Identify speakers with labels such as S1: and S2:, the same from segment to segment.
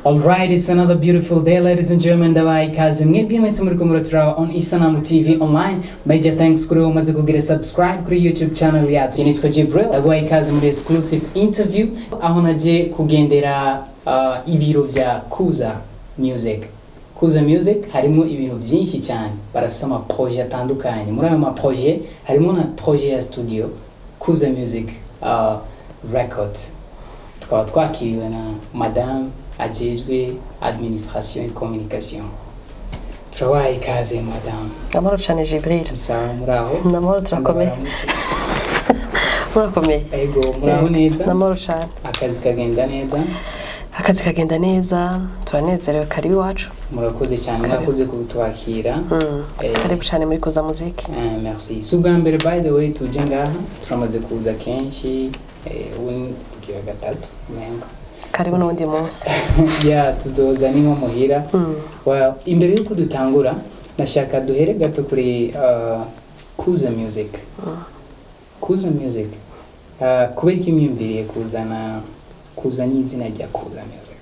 S1: Alright, it's another beautiful day, ladies and gentlemen. Ndabaha ikaze mwebwe mwese muri muraturaba on Isanamu TV Online. Major thanks kuri wowe umaze kugira subscribe kuri YouTube channel yacu. Nitwa Jibril. Ndaguha ikaze muri exclusive interview aho naje kugendera ibiro vya Kuza Music. Kuza Music harimo ibintu byinshi cyane. Barafise ama projet atandukanye. Muri ayo ma projet harimo na projet ya studio Kuza Music Record. Tukaba twakiriwe na madame ajejwe administration et communication. Turabaha ikaze, madame.
S2: Amahoro cyane, Jibril.
S1: Sawa, muraho?
S2: Namahoro, turakomeye. Murakomeye?
S1: Ego, muraho neza?
S2: Namahoro cyane.
S1: Akazi kagenda neza?
S2: Akazi kagenda neza, turanezerewe. Karibu iwacu.
S1: Murakoze cyane, mwakoze kutwakira.
S2: Karibu cyane muri Kuza Muziki.
S1: Merci. Si ubwa mbere, by the way, tuje ngaha, turamaze kuza kenshi. Ubu ni kugira gatatu umengo.
S2: Karibu n'ubundi munsi.
S1: Ya, tuzoza ni nko muhira. Well, imbere yuko dutangura nashaka duhere gato kuri Kuza Music. Kuza Music, kubera ko imyumviriye kuzana izina rya Kuza Music,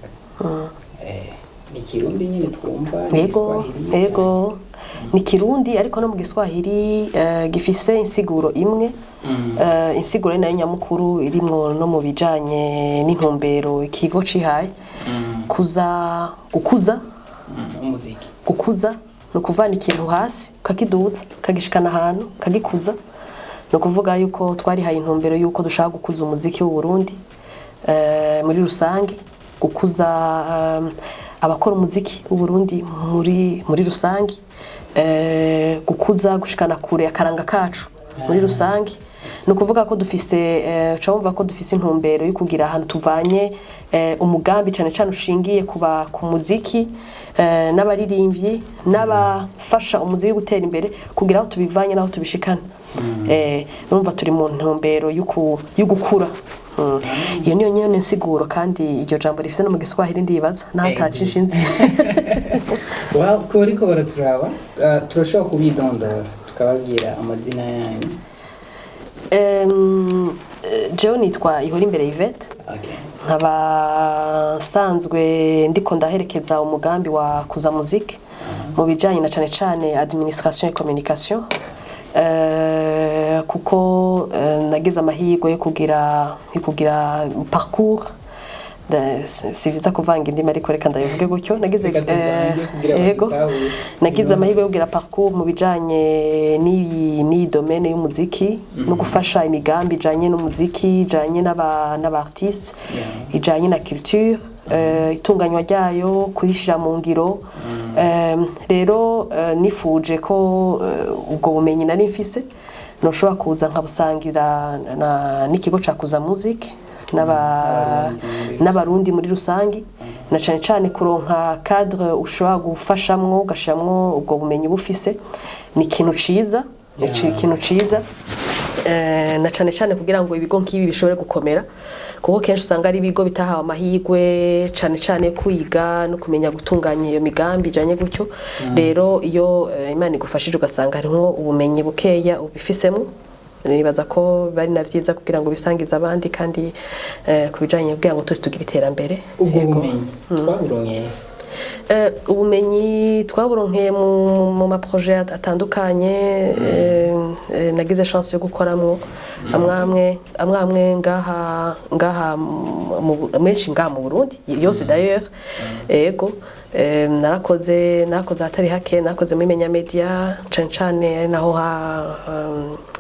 S1: ni Kirundi nyine twumva, ni
S2: Yego.
S1: Igiswahili?
S2: Yego, ni Kirundi, ariko no mu Giswahili gifise insiguro imwe. Insiguro ari nayo nyamukuru irimwo no mu bijanye n'intumbero ikigo cihaye. Kuza, gukuza.
S1: Umuziki.
S2: Gukuza ni ukuvana ikintu hasi ukakiduza, ukagishikana ahantu, ukagikuza. Ni ukuvuga yuko twarihaye intumbero yuko dushaka gukuza umuziki w'u Burundi muri rusange, gukuza abakora umuziki w'u Burundi muri rusange, gukuza, gushikana kure akaranga kacu muri rusange. Ni ukuvuga ko dufise uca wumva ko dufise intumbero yo kugira ahantu tuvanye umugambi cyane cyane ushingiye kuba ku muziki n'abaririmbyi n'abafasha umuziki gutera imbere, kugira aho tubivanye n'aho tubishikana. Urumva turi mu ntumbero yo gukura. Iyo niyo nyene nsiguro, kandi iryo jambo rifise no mu Giswahili, ndibaza naho atacisha inzi.
S1: Well, ko bariko baraturaba, turashobora kubidondora tukababwira amazina yanyu?
S2: Jewe nitwa Ihora Imbere Yvette. Nkaba nsanzwe ndiko ndaherekeza umugambi wa Kuza Music mu bijanye na cane cane administration et communication, kuko nagize amahirwe yo kugira parcours. Si vyiza kuvanga indimi, ariko reka ndabivuge gutyo, nagize
S1: Reka tuvange kugira
S2: yego.
S1: badutahure.
S2: Nagize amahirwe yo kugira parcours mu bijanye n'iyi domaine y'umuziki no gufasha imigambi ijanye n'umuziki, ijanye n'aba artiste, ijanye na culture, itunganywa ryayo, kuyishira mu ngiro. Rero nifuje ko ubwo bumenyi nari mfise noshobora kuza nkabusangira n'ikigo ca Kuza Music
S1: N'Abarundi.
S2: N'Abarundi muri rusangi, na cane cane kuronka cadre ushobora gufashamwo, ugashiramwo ubwo bumenyi bufise, ni ikintu ciza, ni ikintu ciza. Na cane cane kugira ngo ibigo nk'ibi bishobore gukomera, kuko kenshi usanga ari ibigo bitahawe amahirwe cane cane kwiga no kumenya gutunganya iyo migambi ijanye gutyo. Rero iyo Imana igufashije ugasanga hariho ubumenyi bukeya ubifisemo, nibaza ko bari na vyiza kugira ngo bisangize abandi, kandi ku bijanye kugira ngo twese tugire iterambere.
S1: Ubwo
S2: Yego.
S1: bumenyi twaburonkeye?
S2: Ubumenyi twaburonkeye mu ma projet atandukanye. Nagize chance yo gukoramwo amwe amwe ngaha menshi ngaha mu Burundi yose d'ailleurs. Ego, narakoze ahatari hake, narakoze muri Menya Media cane cane, ari naho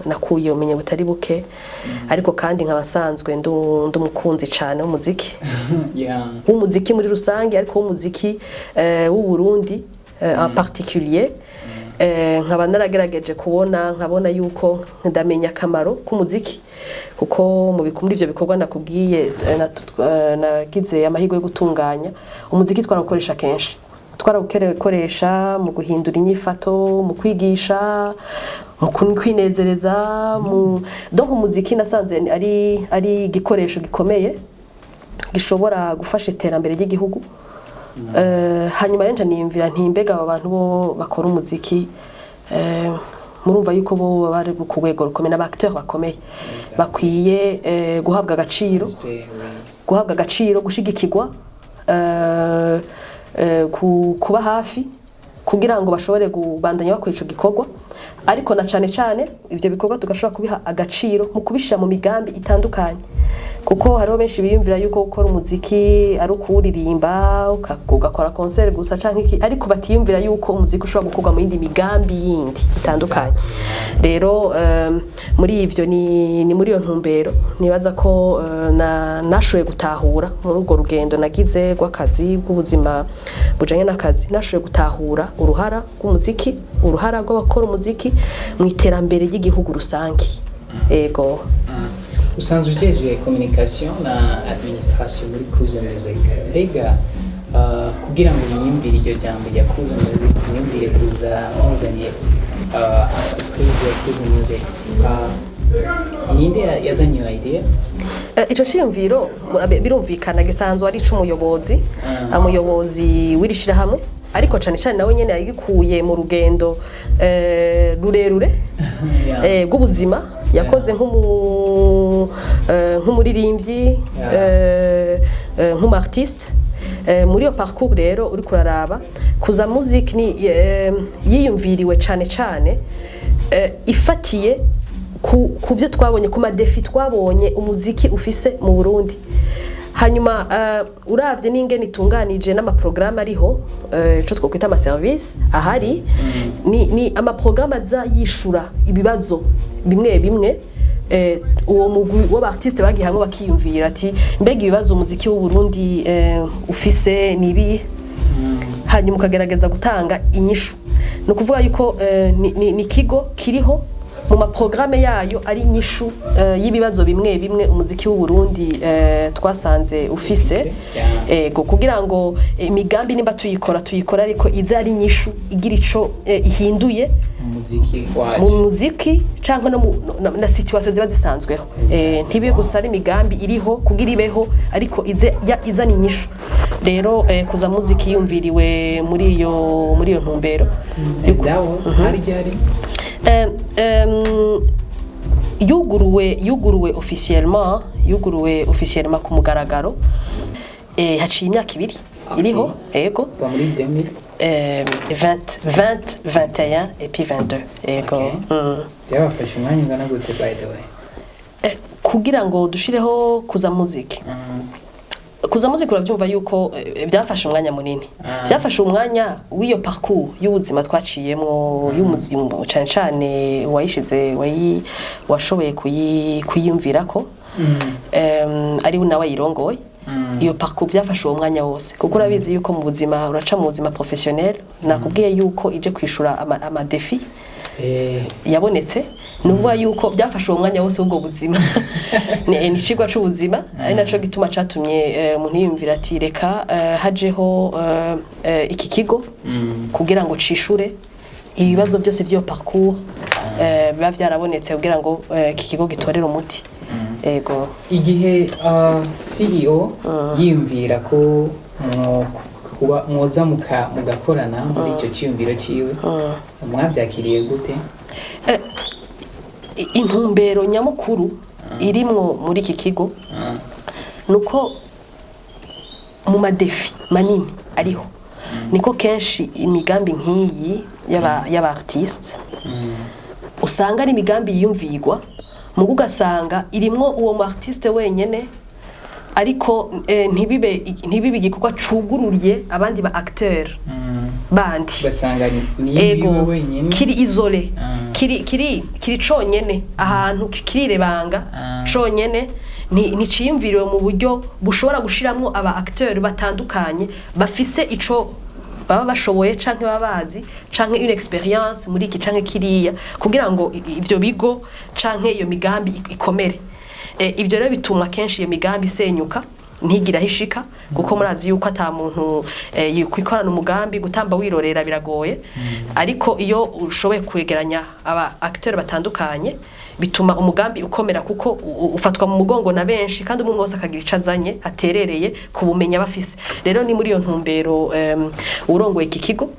S2: nakuye ubumenyi butari buke. Ariko kandi nkaba nsanzwe ndi umukunzi cane w'umuziki, w'umuziki muri rusange, ariko w'umuziki w'u Burundi en particulier. Nkaba naragerageje kubona, nkabona yuko ndamenya akamaro k'umuziki, kuko muri ivyo bikorwa nakubwiye nagize amahirwe yo gutunganya, umuziki twarawukoresha kenshi, twarawukoresha mu guhindura inyifato, mu kwigisha, mu kwinezereza mu donc umuziki nasanze ari igikoresho gikomeye gishobora gufasha iterambere ry'igihugu. Hanyuma rero nca niyumvira nti: mbega aba bantu bo bakora umuziki, murumva yuko bo bari ku rwego rukomeye, n'aba acteurs bakomeye bakwiye guhabwa agaciro,
S1: Respect, oui.
S2: guhabwa agaciro, gushigikirwa. kuba hafi kugira ngo bashobore kubandanya bakora ico gikorwa, ariko na cane cane ivyo bikorwa tugashobora kubiha agaciro mu kubishira mu migambi itandukanye, kuko hariho benshi biyumvira yuko gukora umuziki ari ukuwuririmba, ugakora concert gusa canke iki, ariko batiyumvira yuko umuziki ushobora gukorwa mu yindi migambi yindi itandukanye. Rero muri ivyo ni muri iyo ntumbero nibaza ko nashoboye gutahura muri urwo rugendo nagize rw'akazi, bw'ubuzima bujanye n'akazi, nashoboye gutahura uruhara rw'umuziki, uruhara rw'abakora umuziki mu iterambere ry'igihugu rusangi. Ego.
S1: Usanzwe ujejwe communication na administration muri Kuza Music. Mbega kugira ngo mwiyumvire iryo jambo rya Kuza Music, mwiyumvire kuza muzanye entreprise ya Kuza Music, ninde yazanye iyo idea?
S2: Ico ciyumviro birumvikana gisanzwe ari ic'umuyobozi, umuyobozi w'iri shirahamwe, ariko cane cane nawe nyene yagikuye mu rugendo rurerure bw'ubuzima yakoze nk'umuririmbyi, nk'umu artiste. Muri iyo parcours rero uriko uraraba, Kuza Music ni yiyumviriwe cane cane ifatiye ku byo twabonye, ku ma défis twabonye umuziki ufise mu Burundi. Hanyuma uravye n'ingene itunganije n'amaprogrammes ariho, ico twokwita amaservice ahari, ni amaprogrammes aza yishura ibibazo bimwe bimwe. Uwo mugwi w'aba artiste bagiye hamwe bakiyumvira ati: "Mbega ibibazo umuziki w'u Burundi ufise ni ibihe?" Hanyuma ukagerageza gutanga inyishu. Ni ukuvuga yuko ni ikigo kiriho mu maprogrammes yayo ari inyishu y'ibibazo bimwe bimwe umuziki w'u Burundi twasanze ufise.
S1: Ufise, yeah.
S2: Ego, kugira ngo imigambi nimba tuyikora, tuyikora ariko ize ari inyishu igira ico ihinduye
S1: umuziki wacu
S2: mu muziki cyangwa no mu na situation ziba zisanzweho. Ntibe gusa ari imigambi iriho kugira ibeho, ariko ize izana inyishu. Rero Kuza Muziki yumviriwe muri iyo ntumbero.
S1: And that was hari ryari?
S2: Yuguruwe officiellement ku mugaragaro, haciye imyaka 2 iriho. Ego.
S1: Kuva muri 2000?
S2: 20 20 21 et puis 22, ego.
S1: Okay. Byabafashe umwanya ungana gute, by the way?
S2: Kugira ngo dushireho Kuza Muziki, Kuza Muziki urabyumva yuko byafashe umwanya munini. Byafashe umwanya w'iyo parcours y'ubuzima twaciyemwo y'umuzima, cane cane wayishize washoboye kuyiyumvirako, ari nawe ayirongoye iyo parcours. Byafashe uwo mwanya wose kuko urabizi yuko mu buzima uraca mu buzima professionnel. Nakubwiye yuko ije kwishura ama défis yabonetse. Ni ukuvuga yuko byafashe uwo mwanya wose w'ubwo buzima. Ni icigwa c'ubuzima, ari naco gituma catumye umuntu yiyumvira ati: "Reka hajeho iki kigo kugira ngo cishure ibibazo byose by'iyo parcours biba byarabonetse, kugira ngo iki kigo gitorere umuti." Ego.
S1: Igihe CEO yiyumvira ko mwoza mugakorana muri icyo cyiyumviro cyiwe, mwabyakiriye gute?
S2: Intumbero nyamukuru irimwo muri iki kigo nuko mu ma défis manini ariho, niko kenshi imigambi nk'iyi y'aba artiste usanga ari imigambi yiyumvirwa mugo ugasanga irimwo uwo mu artiste wenyene, ariko ntibibe igikorwa cugururiye abandi ba acteur bandi.
S1: Ugasanga ni
S2: Ego.
S1: yiwe wenyine.
S2: Kiri isolé, kiri conyene ahantu kirirebanga conyene, nticiyumviriwe mu buryo bushobora gushiramwo aba acteur batandukanye bafise ico baba bashoboye canke baba bazi canke une expérience muri iki canke kiriya, kugira ngo ivyo bigo canke iyo migambi ikomere. Ivyo rero bituma kenshi iyo migambi isenyuka, ntigira aho ishika, kuko murazi yuko ata muntu kwikorana umugambi, gutamba wirorera biragoye. Ariko iyo ushoboye kwegeranya aba acteur batandukanye, bituma umugambi ukomera, kuko ufatwa mu mugongo na benshi, kandi umwe wese akagira ico azanye aterereye ku bumenyi aba afise. Rero ni muri iyo ntumbero urongoye iki kigo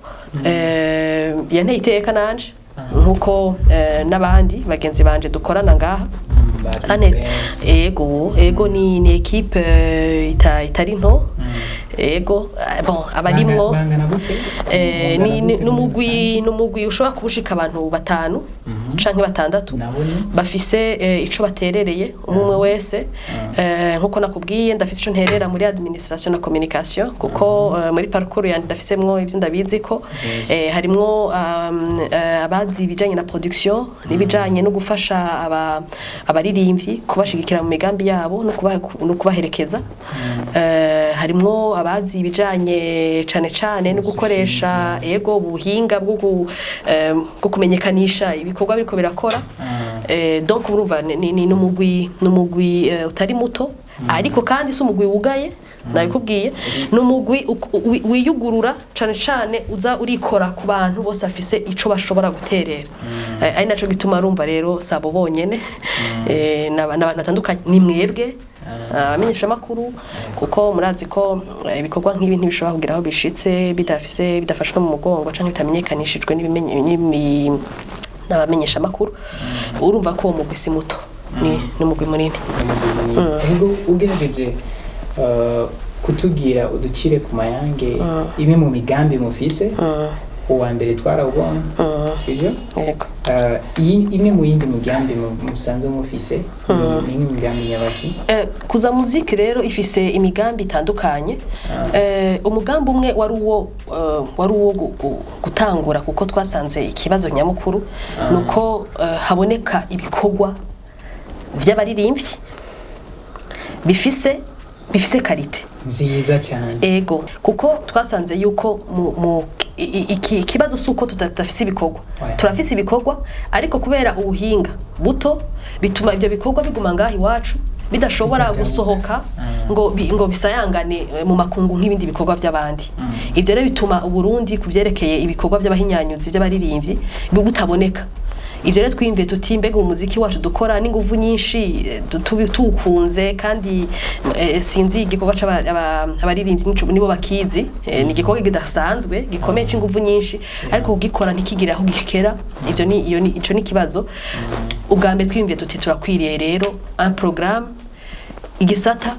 S2: yanteye iteka nanje nkuko n'abandi bagenzi banje dukorana ngaha.
S1: Ba
S2: Ane,
S1: Benz.
S2: Ego, ni équipe itari nto. Ego, bon, abarimwo
S1: Bangana gute?
S2: Ni
S1: Bangana gute muri
S2: n'umugwi
S1: rusange?
S2: N'umugwi ushobora kubushika abantu batanu canke batandatu
S1: Nabo ni
S2: bafise ico baterereye umwe umwe wese. Nkuko nakubwiye, ndafise ico nterera muri administration na communication, kuko muri parcours yanje ndafisemwo ivyo ndabizi ko harimwo abazi ibijanye na production n'ibijanye no gufasha abaririmbyi, kubashigikira mu migambi yabo no kubaherekeza. Harimwo abazi ibijanye cane cane no
S1: Social
S2: gukoresha, ego, ubuhinga bwo kumenyekanisha ibikorwa biriko birakora. Donc urumva ni n'umugwi utari muto, ariko kandi si umugwi wugaye. Nabikubwiye, ni umugwi wiyugurura cane cane, uza urikora ku bantu bose bafise ico bashobora guterera. Ari naco gituma urumva rero sabo bonyene, n'abantu batandukanye, ni mwebwe abamenyeshamakuru, kuko murazi ko ibikorwa nk'ibi ntibishobora kugira aho bishitse bidafise, bidafashwe mu mugongo canke bitamenyekanishijwe n'abamenyeshamakuru. Urumva ko uwo mugwi si muto, ni umugwi munini.
S1: Ego, ugerageje kutubwira uducire ku mayange imwe mu migambi mufise, uwa mbere twarawubonye, sivyo?
S2: Yego.
S1: Iyi imwe mu yindi migambi musanzwe mufise ni imwe migambi nyabaki?
S2: Kuza Music rero ifise imigambi itandukanye. Umugambi umwe wari uwo gutangura, kuko twasanze ikibazo nyamukuru nuko haboneka ibikorwa vy'abaririmbyi bifise qualité
S1: nziza cyane.
S2: Ego, kuko twasanze yuko mu ikibazo si uko tudafise ibikorwa. Turafise ibikorwa, ariko kubera ubuhinga buto bituma ibyo bikorwa biguma ngaho iwacu, bidashobora
S1: Bitajabuka.
S2: gusohoka ngo bisayangane mu makungu nk'ibindi bikorwa by'abandi. Ibyo rero bituma Uburundi ku byerekeye ibikorwa by'abahinyanyuzi, by'abaririmbyi, butaboneka. Ibyo rero twiyumviye tuti: mbega umuziki wacu dukora n'inguvu nyinshi, tuwukunze, kandi sinzi igikorwa c'abaririmbyi nibo bakizi, ni igikorwa kidasanzwe gikomeye c'inguvu nyinshi, ariko kugikora ntikigire aho gishikera. Ivyo ni iyo ni ico ni ikibazo. Ubwa mbere twiyumviye tuti: turakwiriye rero un programme, igisata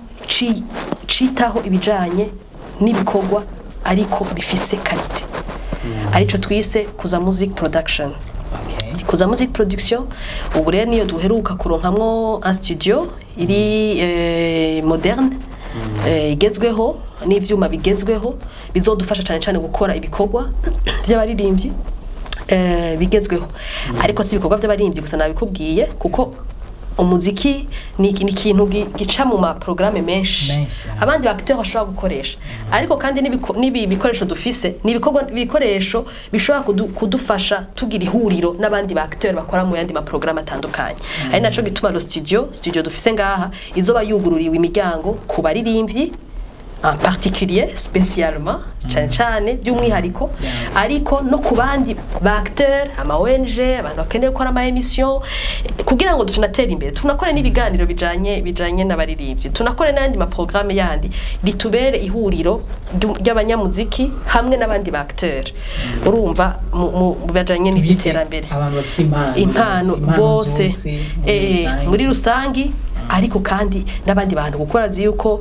S2: citaho ibijanye n'ibikorwa ariko bifise qualité, arico twise Kuza Music Production. Kuza Music Production ubu rero niyo duheruka kuronkamwo un studio iri moderne, igezweho, n'ivyuma bigezweho bizodufasha cyane cyane gukora ibikorwa by'abaririmbyi bigezweho. Ariko si ibikorwa by'abaririmbyi gusa, nabikubwiye, kuko umuziki ni ikintu gica mu ma programme menshi,
S1: Menshi, ah.
S2: abandi ba acteurs bashobora gukoresha. Ariko kandi n'ibi bikoresho dufise ni ibikorwa, ibikoresho bishobora kudufasha tugira ihuriro n'abandi ba acteurs bakora mu yandi ma programme atandukanye. Ari naco gituma le studio dufise ngaha izoba yugururiwe imiryango ku baririmbyi en particulier, spécialement, cyane cyane by'umwihariko, ariko no ku bandi ba acteurs, ama ONG, abantu bakeneye gukora ama émission, kugira ngo tunatere imbere, tunakore n'ibiganiro bijanye n'abaririmbyi, tunakore n'ayandi ma programme yandi, ritubere ihuriro ry'abanyamuziki hamwe n'abandi ba acteurs, urumva, mu bajanye n'iby'iterambere.
S1: Abantu bafise impano.
S2: Impano bose,
S1: zose muri rusange.
S2: Muri rusangi, ariko kandi n'abandi bantu, kuko urazi yuko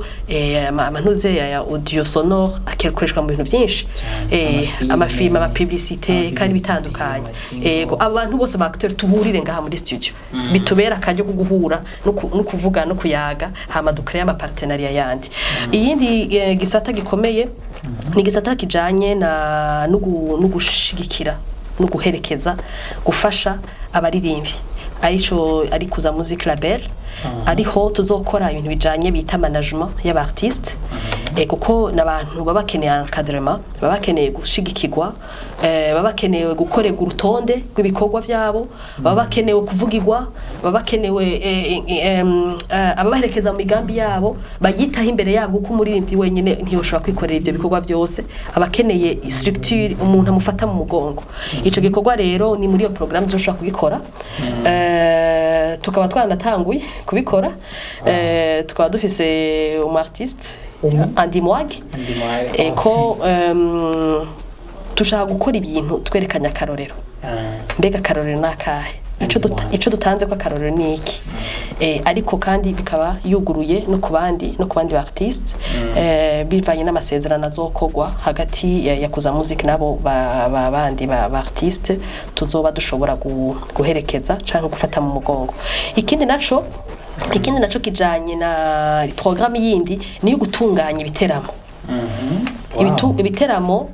S2: amantuze ya audio sonore akoreshwa mu bintu byinshi.
S1: Cyane, amafilme,
S2: amafilme, ama publicité, kandi
S1: ama publicité,
S2: bitandukanye.
S1: ama jingle.
S2: Ego, abantu bose ba acteur tuhurire ngaha muri studio, bitubera akaryo ko guhura no kuvuga no kuyaga, hama dukreye ama partenariat yandi. Iyindi gisata gikomeye ni igisata kijanye na no gushigikira no guherekeza, gufasha abaririmbyi, arico ari Kuza Music Label. Ariho tuzokora ibintu bijanye bita management y'aba artiste, kuko n'abantu baba bakeneye encadrement, baba bakeneye gushigikirwa, baba bakeneye gukorerwa urutonde rw'ibikorwa vyabo, baba bakenewe kuvugirwa, baba bakenewe ababaherekeza mu migambi yabo, bayitaho imbere yabo, kuko umuririmbyi wenyine ntiyoshobora kwikorera ivyo bikorwa byose, abakeneye structure, umuntu amufata mu mugongo. Ico gikorwa rero ni muri iyo programme tuzoshobora kugikora. Tukaba twaranatanguye kubikora. Tukaba dufise umu artiste,
S1: Umwe?
S2: Andy Mwag.
S1: Andy Mwag.
S2: Eko, dushaka gukora ibintu twerekanye akarorero.
S1: Ah,
S2: Mbega akarorero ni akahe?
S1: One.
S2: Ico dutanze ko akarorero ni iki, ariko kandi bikaba yuguruye no ku bandi ba artistes, bivanye n'amasezerano azokorwa hagati ya Kuza Music nabo ba bandi ba artiste tuzoba dushobora guherekeza canke gufata mu mugongo. Ikindi naco kijanye na programme yindi niyo gutunganya ibiteramo. Ibiteramo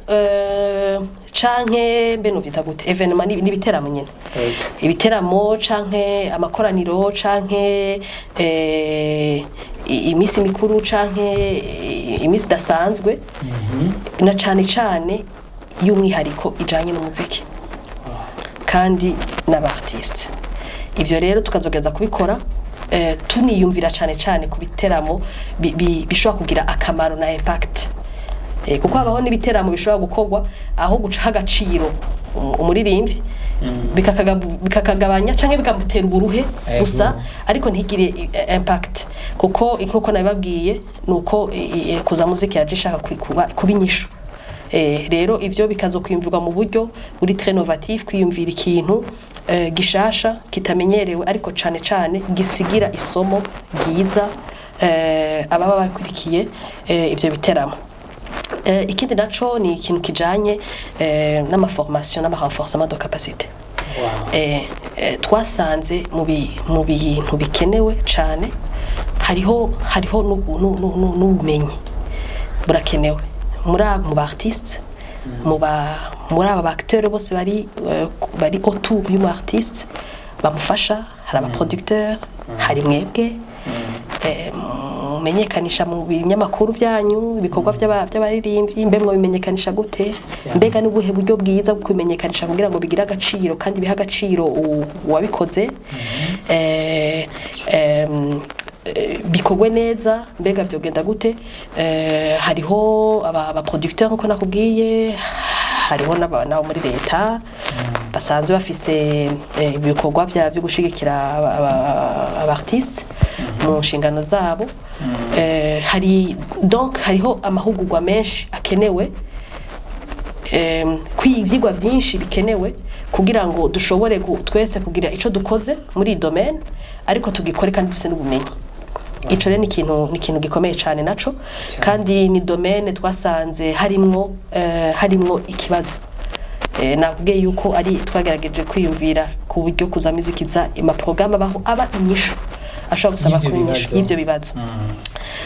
S2: canke mbe novyita gute, événement n'ibiteramo nyene. Ibiteramo canke amakoraniro canke imisi mikuru canke imisi idasanzwe, na cane cane y'umwihariko ijanye n'umuziki kandi n'aba artiste. Ivyo rero tukazogeza kubikora, tuniyumvira cane cane ku biteramo bishobora kugira akamaro na impact, kuko habaho n'ibiteramo bishobora gukorwa aho guca agaciro umuririmbyi bikakagabanya canke bikamutera uburuhe gusa, ariko ntigire impact, kuko nkuko nabibabwiye nuko Kuza Muziki yaje ishaka kuba inyishu. Rero ivyo bikazokwiyumvirwa mu buryo buri très innovatif, kwiyumvira ikintu gishasha kitamenyerewe, ariko cane cane gisigira isomo ryiza ababa bakurikiye ivyo biteramo. Ikindi naco ni ikintu kijanye n'ama formation n'ama renforcement de capacité. Twasanze mu bintu bikenewe cane hariho n'ubumenyi burakenewe muri aba mu ba artiste, mu ba muri aba ba acteurs bose bari autour y'umu artiste bamufasha. Hari aba producteur, hari mwebwe mumenyekanisha mu binyamakuru byanyu ibikorwa by'abaririmbyi. Mbe mwabimenyekanisha gute? Mbega n'ubuhe buryo bwiza bwo kubimenyekanisha kugira ngo bigire agaciro kandi bihe agaciro uwabikoze, bikorwe neza? Mbega vyogenda gute? Hariho aba producteur nkuko nakubwiye, hariho n'abo muri leta basanzwe bafise ibikorwa vyo gushigikira aba artiste mu nshingano zabo. Hari donc hariho amahugurwa menshi akenewe, ivyigwa vyinshi bikenewe kugira ngo dushobore twese kugira ico dukoze muri iyi domaine, ariko tugikore kandi dufise n'ubumenyi. Ico rero ni ikintu gikomeye cane naco, kandi ni domaine twasanze harimwo ikibazo. Nakubwiye yuko ari twagerageje kwiyumvira ku buryo Kuza Music iza ama programme abaho aba inyishu ashobora gusaba
S1: Y'ivyo
S2: ku inyishu
S1: bibazo.
S2: y'ivyo bibazo.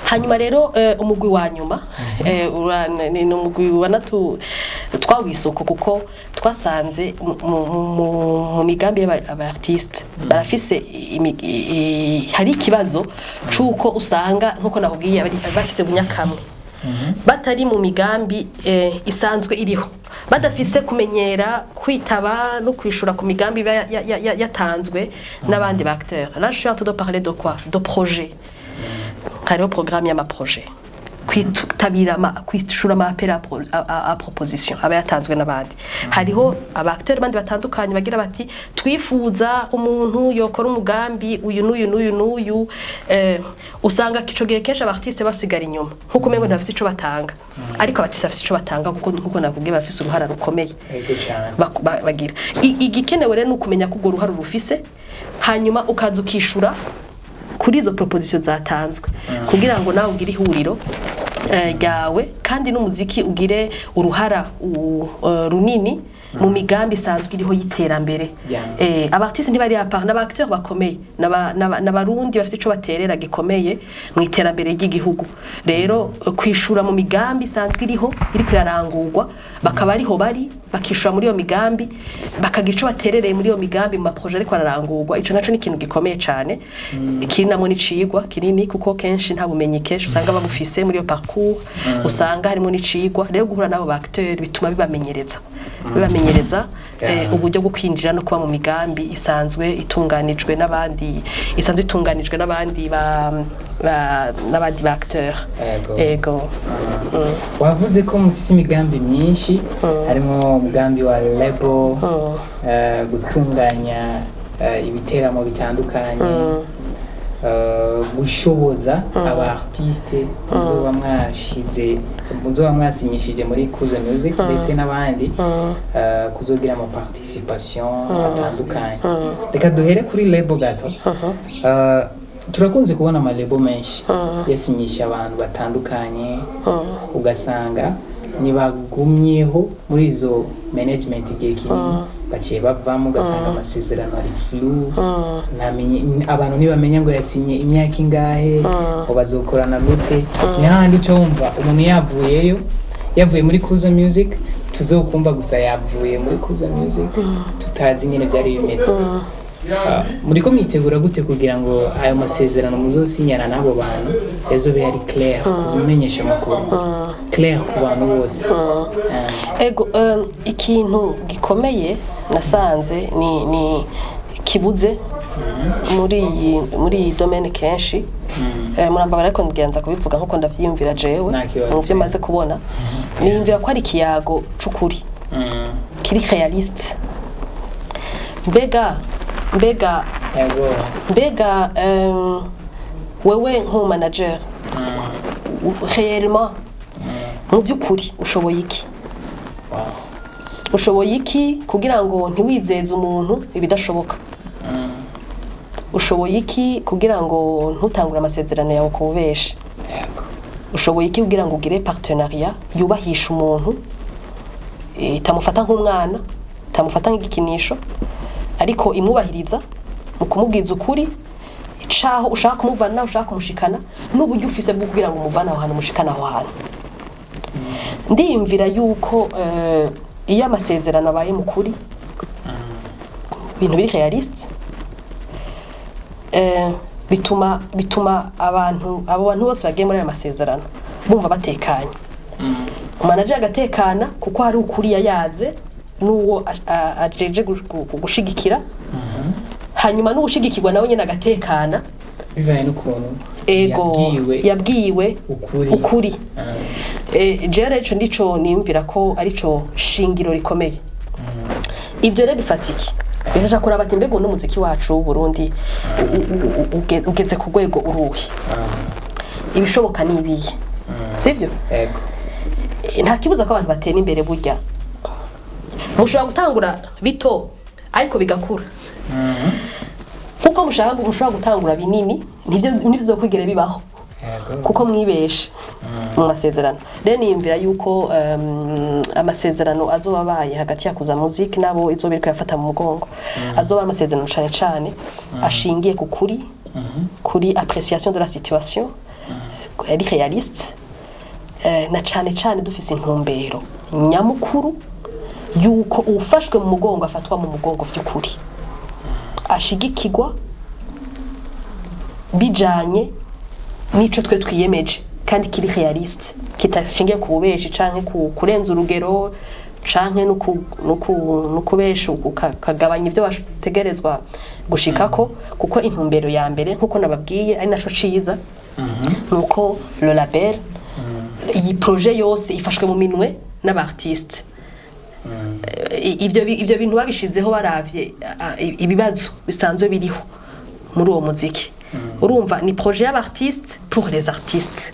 S2: Hanyuma rero umugwi wa nyuma ni umugwi ubona twawisuko, kuko twasanze mu migambi y'aba artiste barafise hari ikibazo c'uko usanga, nkuko nakubwiye, bafise bunyakamwe, batari mu migambi isanzwe iriho, badafise kumenyera kwitaba no kwishura ku migambi iba yatanzwe n'abandi ba acteurs. Là, je suis en train de parler de quoi? De projet. Hariho programme y'ama projet, kwitabira kwishura ama appel à proposition aba yatanzwe n'abandi. Hariho aba acteurs bandi batandukanye bagira bati: "Twifuza umuntu yokora umugambi uyu n'uyu n'uyu n'uyu." Usanga ico gihe kenshi aba artiste basigara inyuma, nkuko umengo ntibafise ico batanga, ariko aba artiste bafise ico batanga, kuko nkuko nakubwiye bafise uruhara rukomeye.
S1: Ego cyane.
S2: Bagira igikenewe rero ni ukumenya ko urwo ruhara rufise, hanyuma ukaza ukishura kuri izo proposition zatanzwe kugira ngo nawe ugire ihuriro ryawe, kandi n'umuziki ugire uruhara runini mu migambi isanzwe iriho y'iterambere. Aba artiste ntibari à part, n'aba acteurs bakomeye, n'abarundi bafite ico baterera gikomeye mu iterambere ry'igihugu. Rero kwishura mu migambi isanzwe iriho iriko irarangurwa, bakaba ariho bari, bakishura muri iyo migambi, bakagira ico baterereye muri iyo migambi mu ma projet ariko ararangurwa, ico naco ni ikintu gikomeye cane, kiri namwo n'icigwa kinini, kuko kenshi nta bumenyi kenshi usanga babufise muri iyo parcours, usanga harimo n'icigwa. Rero guhura n'abo ba acteurs bituma bibamenyereza uburyo bwo kwinjira no kuba mu migambi isanzwe itunganijwe n'abandi n'abandi ba acteurs.
S1: Ego.
S2: Ego.
S1: Wavuze ko mufise imigambi myinshi, harimo umugambi wa label, gutunganya ibiteramo bitandukanye. Gushoboza aba artiste muzoba mwashize, muzoba mwasinyishije muri Kuza Music ndetse n'abandi, kuzogira ama participation atandukanye. Reka duhere kuri label gato. Turakunze kubona ama label menshi yasinyisha abantu batandukanye, ugasanga ntibagumyeho muri izo management igihe kinini, baciye bavamo, ugasanga amasezerano ari flou, ntamenye abantu ntibamenya ngo yasinye imyaka ingahe, ngo bazokorana gute. Ni hahandi uca wumva umuntu yavuyeyo, yavuye muri Kuza Music, tuzokumva gusa yavuye muri Kuza Music, tutazi nyine byari bimeze. Muriko mwitegura gute kugira ngo ayo masezerano muzosinyana n'abo bantu ezobe ari clair ku bimenyesha amakuru, clair ku bantu bose?
S2: Ego, ikintu gikomeye nasanze ni kibuze muri iyi domaine kenshi. Murambabara, ariko ngenza kubivuga nkuko ndavyiyumvira jewe.
S1: Nta kibazo.
S2: Mu vyo maze kubona, niyumvira ko ari ikiyago c'ukuri kiri réaliste. Mbega mbega wewe nk'umu manager, réellement, mu by'ukuri ushoboye iki? Ushoboye iki kugira ngo ntiwizeze umuntu ibidashoboka? Ushoboye iki kugira ngo ntutangure amasezerano yawe ku bubeshe? Ushoboye iki kugira ngo ugire partenariat yubahisha umuntu, itamufata nk'umwana, itamufata nk'igikinisho, ariko imwubahiriza mu kumubwiza ukuri caho ushaka kumuvana, ushaka kumushikana, n'uburyo ufise bwo kugira ngo umuvane aho hantu umushikane aho hantu? Ndiyumvira yuko iyo amasezerano abaye mu kuri, ibintu biri réaliste, bituma abantu, abo bantu bose bagiye muri ayo masezerano bumva batekanye. Umanager agatekana kuko hari ukuri yayaze n'uwo ajeje gushigikira, hanyuma n'uwushigikirwa nawe nyine agatekana.
S1: Bivanye n'ukuntu
S2: ego
S1: yabwiwe
S2: yabwiwe
S1: ukuri.
S2: Ukuri. Jewe rero ico ndico niyumvira ko arico shingiro rikomeye. Ivyo rero bifatiki biraja kuraba ati mbega uno muziki wacu w'Uburundi ugeze ku rwego uruhe? Ibishoboka ni ibihe, sivyo?
S1: Ego.
S2: Nta kibuza ko abantu batera imbere. Burya mushobora gutangura bito ariko bigakura, nkuko mushaka mushobora gutangura binini nibyo ntibizokwigere bibaho kuko mwibeshe mu masezerano. Rero niyumvira yuko amasezerano azoba abaye hagati ya Kuza Music nabo izoba iriko irafata mu mugongo azoba ari amasezerano cane cane ashingiye ku kuri, kuri appréciation de la situation ari réaliste, na cane cane dufise intumbero nyamukuru yuko uwufashwe mu mugongo afatwa mu mugongo vy'ukuri, ashigikirwa bijanye n'ico twe twiyemeje kandi kiri réaliste, kitashingiye ku bubeshi canke ku kurenza urugero canke no kubesha ukagabanya ibyo bategerezwa gushikako. Kuko intumbero ya mbere, nkuko nababwiye, ari naco ciza, nuko le label, iyi projet yose ifashwe mu minwe n'aba artiste. Ivyo bintu babishizeho baravye ibibazo bisanzwe biriho muri uwo muziki. Urumva ni projet y'abartiste pour les artistes.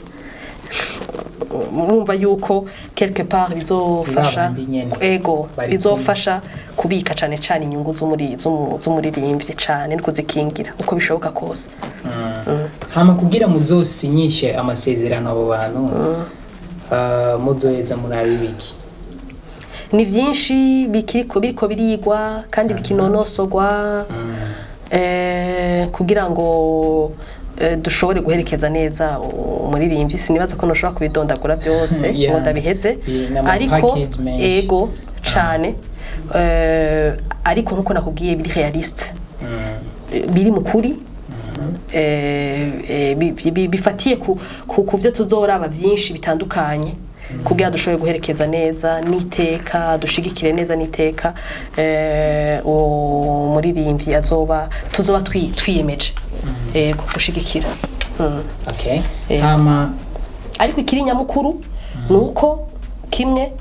S2: Urumva yuko quelque part bizofasha
S1: Babandi nyene.
S2: Ego.
S1: Bari.
S2: Bizofasha kubika cane cane inyungu z'umuririmbyi cane no kuzikingira uko bishoboka kose.
S1: Hama kugira muzosinyishe amasezerano abo bantu, muzoheza murabe ibiki?
S2: Ni byinshi bikiriko biriko birigwa kandi bikinonosorwa, kugira ngo dushobore guherekeza neza umuririmbyi. Sinibaza ko noshobora kubidondagura byose ngo ndabiheze,
S1: N'ama
S2: ariko
S1: package menshi.
S2: Ego cane. Ariko nkuko nakubwiye, biri réaliste, biri mu kuri, bifatiye ku byo tuzoraba byinshi bitandukanye kugira dushobore guherekeza neza n'iteka, dushigikire neza n'iteka uwo muririmbyi azoba tuzoba twiyemeje yego gushigikira.
S1: Okay.
S2: Yego.
S1: Hama
S2: Ariko ikiri nyamukuru ni uko kimwe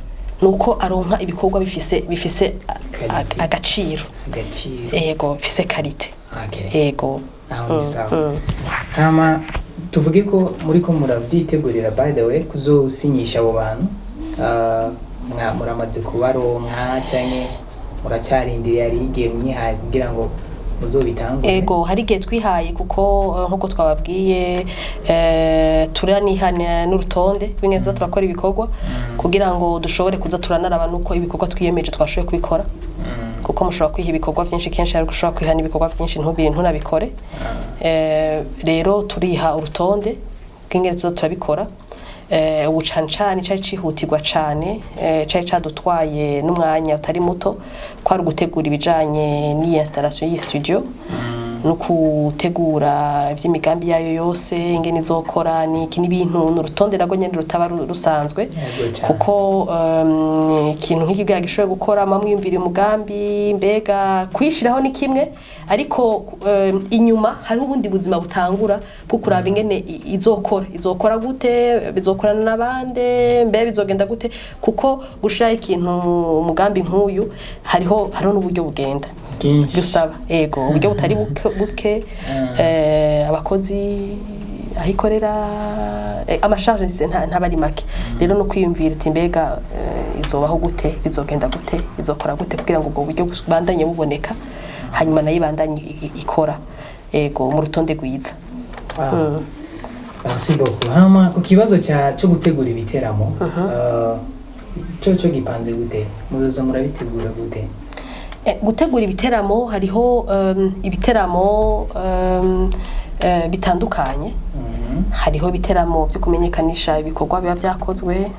S2: ni uko aronka ibikorwa bifise
S1: Qualité.
S2: agaciro.
S1: Agaciro.
S2: Yego, bifise qualité.
S1: Okay.
S2: Yego.
S1: Aho ni sawa. Hama tuvuge ko muriko muravyitegurira, by the way, kuzosinyisha abo bantu. Muramaze kubaronka canke muracarindiriye? Hari igihe mwihaye kugira ngo muzobitangure?
S2: Ego, hari igihe twihaye kuko nkuko twababwiye, turanihana n'urutonde rw'ingene tuza turakora ibikorwa kugira ngo dushobore kuza turanaraba nuko ibikorwa twiyemeje twashoboye kubikora, kuko mushobora kwiha ibikorwa byinshi kenshi, ariko ushobora kwiha n'ibikorwa byinshi ntunabikore. Rero turiha urutonde rw'ingene tuza turabikora. Ubu cane cane cari cihutirwa cane, cari cadutwaye n'umwanya utari muto, kwari ugutegura ibijanye n'iyi installation y'iyi studio no gutegura ivy'imigambi yayo yose, ingene izokora niki n'ibintu, n'urutonde narwo nyene rutaba rusanzwe.
S1: Yego cane.
S2: Kuko ikintu nk'iki kugira gishoboye gukora, mwiyumvira umugambi, mbega kuyishiraho ni kimwe, ariko inyuma hari ubundi buzima butangura bwo kuraba ingene izokora, izokora gute, bizokorana n'abande, mbe bizogenda gute, kuko gushiraho ikintu, umugambi nk'uyu, hariho n'uburyo bugenda
S1: bwinshi
S2: gusaba, ego, uburyo butari buke, abakozi, aho ikorera, ama charges ntaba ari make. Rero no kwiyumvira uti mbega izobaho gute, bizogenda gute, izokora gute, kugira ngo ubwo buryo bubandanye buboneka, hanyuma nayo ibandanye ikora, ego, mu rutonde rwiza.
S1: Wow. Merci beaucoup. Hama ku kibazo cyo gutegura ibiteramo, cyo gipanze gute? Muzoza murabitegura gute?
S2: Gutegura ibiteramo, hariho ibiteramo bitandukanye. Hariho ibiteramo byo kumenyekanisha ibikorwa biba byakozwe.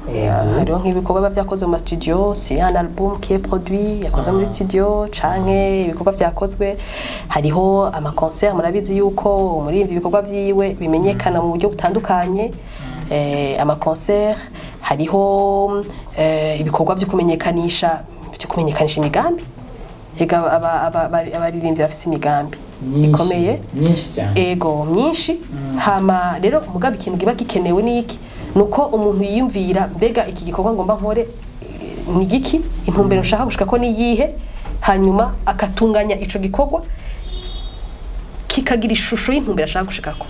S2: Hariho nk'ibikorwa biba byakozwe mu ma studio, si un album qui est produit, yakozwe muri studio, canke ibikorwa byakozwe. Hariho ama concert, murabizi yuko umuririmbyi ibikorwa vyiwe bimenyekana mu buryo butandukanye, ama concert. Hariho ibikorwa byo kumenyekanisha imigambi. Ega abaririmbyi bafise imigambi
S1: Myinshi,
S2: ikomeye.
S1: Myinshi cyane.
S2: Ego, myinshi. Hama rero mugabo ikintu kiba gikenewe ni iki? Nuko umuntu yiyumvira, mbega iki gikorwa ngomba nkore ni giki, intumbero nshaka gushika ko ni iyihe, hanyuma akatunganya ico gikorwa kikagira ishusho y'intumbero ashaka gushikako.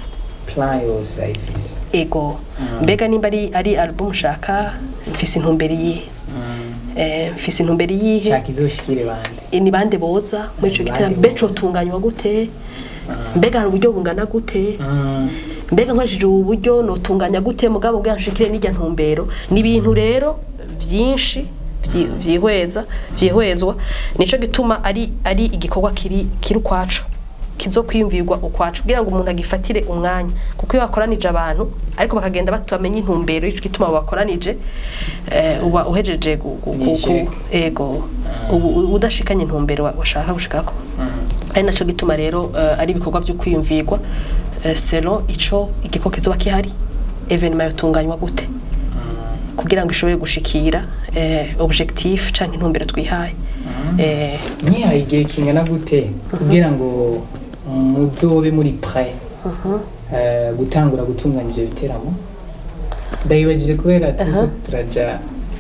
S1: Plan yose ayifise.
S2: Ego, mbega nimba ari album nshaka, mfise intumbero iyihe? Mfise intumbero iyihe?
S1: Shaka izoshikire bande?
S2: Ni bande boza muri ico
S1: Ni
S2: giteramo?
S1: bande
S2: Mbe
S1: boza.
S2: cotunganywa gute? Mbega hari uburyo bungana gute? Mbega nkoresheje ubu buryo notunganya gute mugabo bwa nshikire n'ijya ntumbero? Ni ibintu rero byinshi vyihwezwa. Nico gituma ari igikorwa kiri ukwaco, kizokwiyumvirwa ukwaco kugira ngo umuntu agifatire umwanya, kuko iyo wakoranije abantu ariko bakagenda batamenye intumbero y'igituma bakoranije, uba uhejeje
S1: Ni échec.
S2: Ego, ubu udashikanye intumbero washaka gushikako. Ari naco gituma rero ari ibikorwa byo kwiyumvirwa selon ico igikorwa kizoba kihari, événement yotunganywa gute kugira ngo ishobore gushikira objectif canke intumbero twihaye.
S1: Mwihaye igihe kingana gute kugira ngo muzobe muri prêt gutangura gutunganya ivyo biteramo? Ndabibagije kubera turiko turaja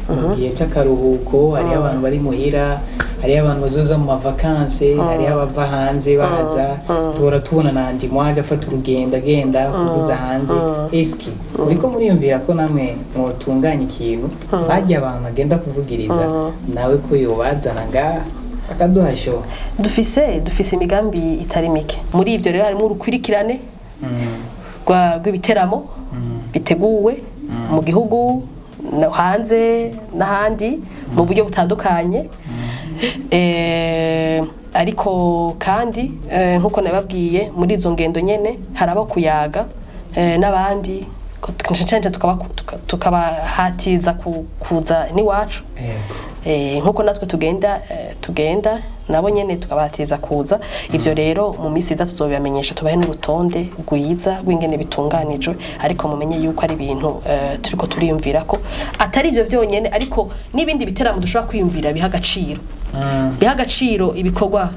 S1: mu gihe c'akaruhuko, hariho abantu bari muhira, hariho abantu bazoza mu ma vacances, hariho abava hanze baza, duhora tubona na Ndimwa agafata urugendo agenda kuvuza hanze. Eski uriko muriyumvira ko namwe mwotunganya ikintu bagiye abantu agenda kuvugiriza, nawe ko yobazana ngaha akaduha show?
S2: Dufise imigambi itari mike. Muri ivyo rero harimo urukwirikirane rw'ibiteramo biteguwe mu gihugu no hanze n'ahandi mu buryo butandukanye. Ariko kandi nkuko nababwiye, muri izo ngendo nyene haraba kuyaga n'abandi, cane tukabahatiza kuza n'iwacu. Nkuko natwe tugenda nabo nyene tukabahatiza kuza. Ivyo rero mu minsi iza tuzobibamenyesha, tubahe n'urutonde rwiza rw'ingene bitunganijwe. Ariko mumenye yuko ari ibintu turiko turiyumvira ko atari ivyo vyonyene, ariko n'ibindi biteramo dushobora kwiyumvira biha agaciro ibikorwa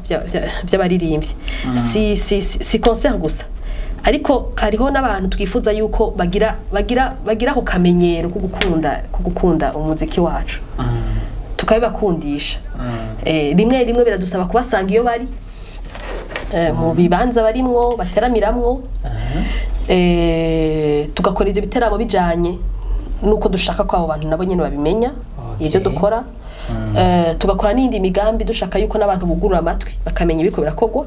S2: vy'abaririmbyi. Si concert gusa, ariko hariho n'abantu twifuza yuko bagira ako kamenyero ko gukunda umuziki wacu, tukabibakundisha. Rimwe rimwe biradusaba kubasanga iyo bari. mu bibanza barimwo bateramiramwo. Tugakora ibyo biteramo bijanye nuko dushaka ko abo bantu nabo nyene babimenya ibyo dukora. Tugakora n'iyindi migambi dushaka yuko n'abantu bugurura amatwi bakamenya ibiriko birakorwa.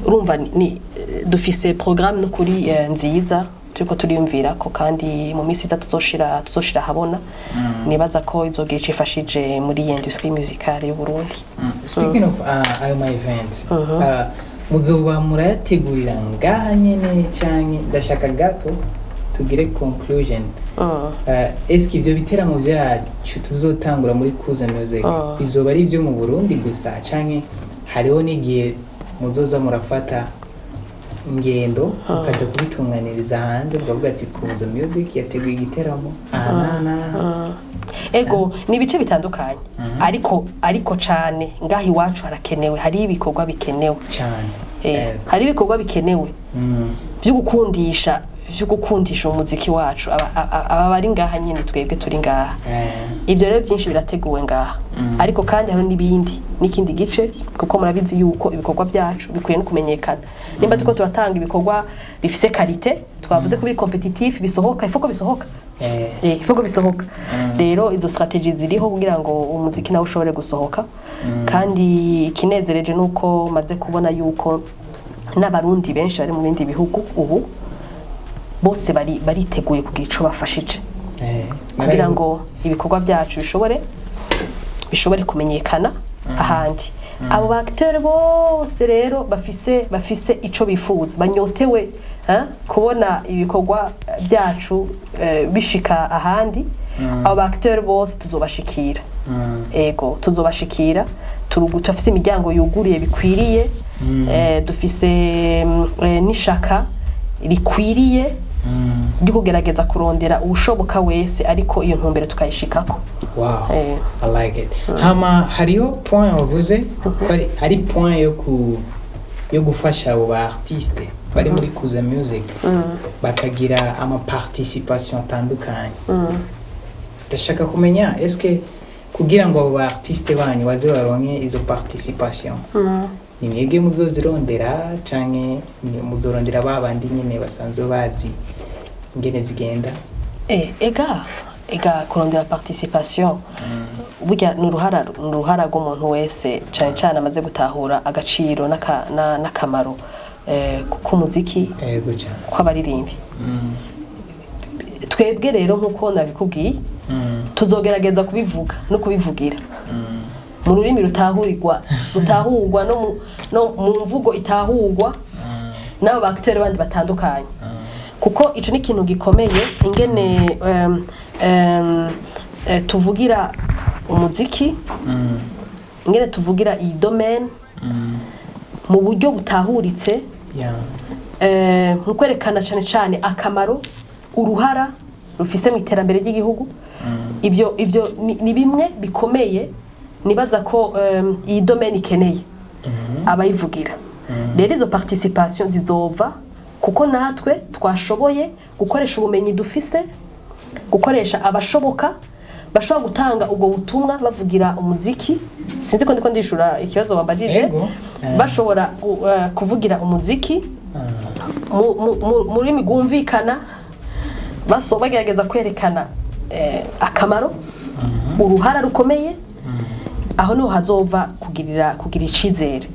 S2: Urumva ni dufise programme n'ukuri nziza turiko turiyumvira ko, kandi mu minsi iza tuzoshira ahabona. Nibaza ko izogira ico ifashije muri iyi industrie musicale y'u Burundi.
S1: Speaking of ayo ma events, muzoba murayategurira ngaha nyene, canke ndashaka gato tugire conclusion? Eske ivyo biteramo vyacu tuzotangura muri Kuza Music bizoba ari ivyo mu Burundi gusa, canke hariho n'igihe muzoza murafata ingendo mukaja kubitunganiriza hanze, mukavuga ati Kuza Music yateguye igiteramo aha n'aha n'aha?
S2: Ego, ni ibice bitandukanye, ariko cane ngaha iwacu harakenewe, hari ibikorwa bikenewe.
S1: Cyane.
S2: Hari ibikorwa bikenewe vyo gukundisha umuziki wacu aba bari ngaha nyine, twebwe turi ngaha. Ibyo rero byinshi birateguwe ngaha, ariko kandi hari n'ibindi n'ikindi gice, kuko murabizi yuko ibikorwa byacu bikwiye no kumenyekana. Nimba turiko turatanga ibikorwa bifise qualité, twavuze ko biri compétitif, bisohoka, il faut ko bisohoka. Il faut ko bisohoka. Rero izo stratégie ziriho kugira ngo umuziki nawe ushobore gusohoka. Kandi ikinezereje nuko maze kubona yuko n'Abarundi benshi bari mu bindi bihugu ubu bose bariteguye kugira ico bafashije kugira ngo ibikorwa byacu bishobore kumenyekana ahandi. Abo ba acteur bose rero bafise ico bifuza, banyotewe kubona ibikorwa byacu bishika ahandi, abo ba acteur bose tuzobashikira. Ego, tuzobashikira. Turafise imiryango yuguriye bikwiriye, dufise n'ishaka rikwiriye ryo kugerageza kurondera uwushoboka wese, ariko iyo ntumbero tukayishikako.
S1: Wow. I like it. Hama hariho point wavuze ko ari point yo gufasha abo ba artiste bari muri Kuza Music bakagira ama participation atandukanye. Ndashaka kumenya, eske kugira ngo abo ba artiste banyu baze baronke izo participation, ni mwebwe muzozirondera, canke ni muzorondera ba bandi nyene basanzwe bazi ingene zigenda?
S2: Ega kurondera participation burya ni uruhara rw'umuntu wese, cane cane amaze gutahura agaciro n'akamaro k'umuziki,
S1: Ego cyane.
S2: kw'abaririmbyi. Twebwe rero, nk'uko nabikubwiye, tuzogerageza kubivuga no kubivugira mu rurimi rutahurwa no mu mvugo itahurwa n'abo ba acteur bandi batandukanye, kuko ico ni ikintu gikomeye ingene tuvugira umuziki, ingene tuvugira iyi domaine mu buryo butahuritse, mu kwerekana cane cane akamaro, uruhara rufise mu iterambere ry'igihugu. Ibyo ni bimwe bikomeye nibaza ko iyi domaine ikeneye abayivugira. Rero izo participation zizova kuko natwe twashoboye gukoresha ubumenyi dufise, gukoresha abashoboka bashobora gutanga ubwo butumwa bavugira umuziki. Sinzi ko ndiko ndishura ikibazo wambajije.
S1: Ego.
S2: Bashobora kuvugira umuziki mu rurimi rwumvikana, bagerageza kwerekana akamaro, uruhara rukomeye. Aho niho hazova kugira icizere